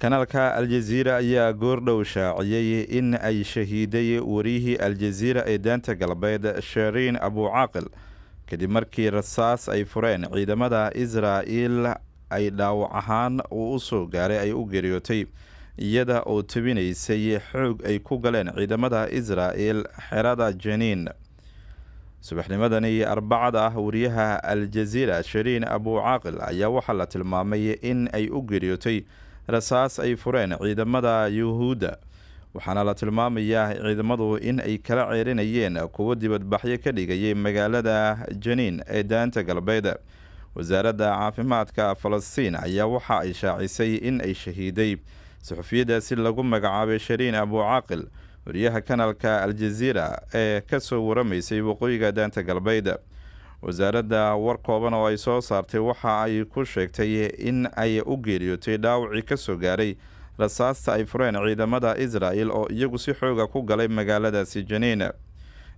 Kanaalka Aljaziira ayaa goordhow shaaciyey in ay shahiiday wariyihii Aljaziira ee Daanta Galbeed, Sheriin Abucaaqil, kadib markii rasaas ay fureen ciidamada Israa'iil ay dhaawac ahaan uu u soo gaaray, ay u geeriyootay iyada oo tebinaysay xoog ay ku galeen ciidamada Israa'iil xerada Janiin subaxnimadani Arbacada ah. Wariyaha Aljaziira Sheriin Abucaaqil ayaa waxaa la tilmaamay in ay u geeriyootay rasaas ay fureen ciidamada Yuhuudda, waxaana la tilmaamayaa ciidamadu in ay kala ceerinayeen kuwo dibadbaxyo ka dhigayay magaalada Janiin ee Daanta Galbeed. Wasaaradda caafimaadka Falastiin ayaa waxa ay shaacisay in ay shahiiday suxufiyadaasi lagu magacaabay Shariin Abucaaqil, wariyaha kanaalka Aljaziira ee kasoo waramaysay waqooyiga Daanta Galbeed. Wasaaradda war kooban oo ay soo saartay waxa ay ku sheegtay in ay u geeriyootay dhaawacii kasoo gaaray rasaasta ay fureen ciidamada Israa'el oo iyagu si xooga ku galay magaaladaasi Janiin.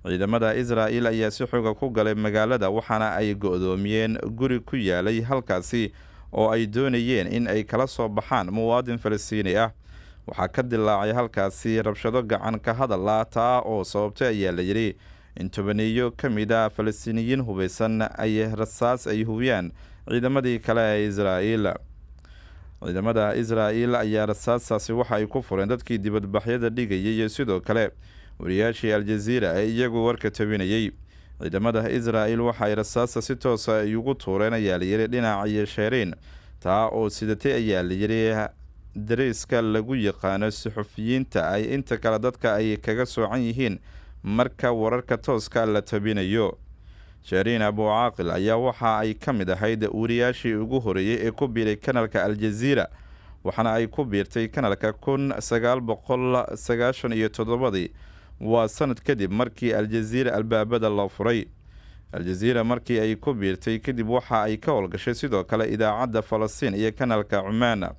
Ciidamada Israa'el ayaa si xooga ku galay magaalada, waxaana ay go-doomiyeen guri ku yaalay halkaasi oo ay doonayeen in ay kala soo baxaan muwaadin Falastiini ah. Waxaa ka dilaacay halkaasi rabshado gacan ka hadal ah, taa oo sababtay, ayaa la yidhi, in tobaneeyo ka mid a Falastiiniyiin hubeysan ay rasaas ay hubiyaan ciidamadii kale ee Israa'iil. Ciidamada Israa'iil ayaa rasaastaasi waxa ay ku fureen dadkii dibadbaxyada dhigayay iyo sidoo kale wariyaashii Aljaziira ee iyagu warka tabinayay. Ciidamada Israa'iil waxa ay rasaasta si toosa ay ugu tuureen, ayaa layidhi, dhinaciyo Sheeriin, taa oo sidatay, ayaa layidhi, dariiska lagu yaqaano suxufiyiinta ay inta kale dadka ay kaga soocan yihiin marka wararka tooska la tabinayo. Sheriin Abucaaqil ayaa waxa ay ka mid ahayd wariyaashii ugu horeeyey ee ku biiray kanaalka Aljaziira, waxaana ay ku biirtay kanaalka 1997-dii, waa sanad kadib markii Aljaziira albaabada loo furay. Aljaziira markii ay ku biirtay kadib waxa ay ka howlgashay sidoo kale idaacadda Falastiin iyo kanaalka Cumaan.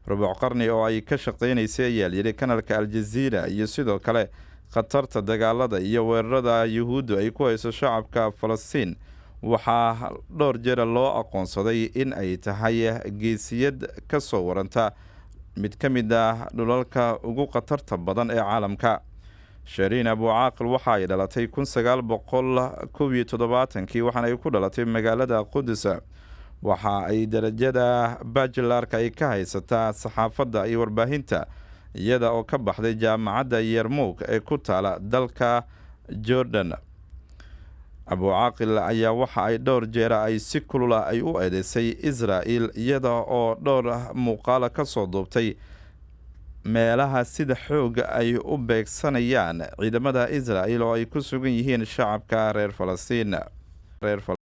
Rubuc qarni oo ay ka shaqeynaysay, ayaa layidhi, kanaalka Aljaziira iyo sidoo kale khatarta dagaalada iyo weerarada Yuhuuddu ay ku hayso shacabka Falastiin, waxaa dhowr jeera loo aqoonsaday in ay tahay geesiyad ka soo waranta mid ka mid ah dhulalka ugu khatarta badan ee caalamka. Sheriin Abucaaqil waxa ay dhalatay 1971-kii, waxaana ay ku dhalatay magaalada Qudus. Waxa ay darajada bachelor-ka ay ka haysataa saxaafadda iyo warbaahinta, iyada oo ka baxday Jaamacadda Yermuug ee ku taala dalka Jordan. Abucaaqil ayaa waxa ay dhowr jeera ay si kulula ay u eedeysay Israa'el, iyada oo dhowr muuqaala kasoo duubtay meelaha sida xooga ay u beegsanayaan ciidamada Israa'el oo ay ku sugan yihiin shacabka reer Falastiin.